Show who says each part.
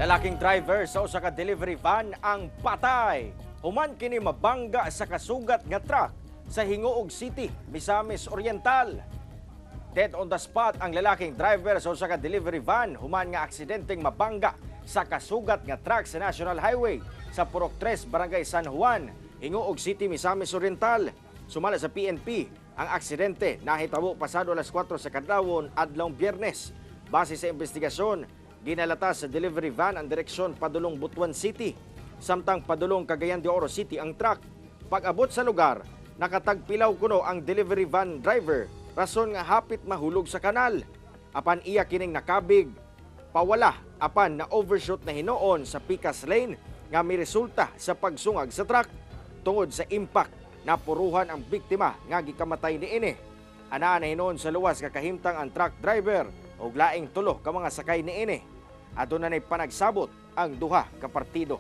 Speaker 1: Lalaking driver sa usa ka delivery van ang patay human kini mabangga sa kasugat nga truck sa Gingoog City, Misamis Oriental. Dead on the spot ang lalaking driver sa usa ka delivery van human nga aksidenteng mabangga sa kasugat nga truck sa National Highway sa Purok 3, Barangay San Juan, Gingoog City, Misamis Oriental. Sumala sa PNP, ang aksidente nahitabo pasado alas 4 sa kadlawon adlawng Biyernes. Base sa investigasyon, ginalata sa delivery van ang direksyon padulong Butuan City, samtang padulong Cagayan de Oro City ang truck. Pag-abot sa lugar, nakatagpilaw kuno ang delivery van driver, rason nga hapit mahulog sa kanal. Apan iya kining nakabig pawala apan na overshoot na hinuon sa Picas Lane nga miresulta sa pagsungag sa truck. Tungod sa impact, napuruhan ang biktima nga gikamatay niini. Anaa na hinuon sa luwas kakahimtang ang truck driver ug laing tulo ka mga sakay niini. Aduna nay panagsabot ang duha ka partido.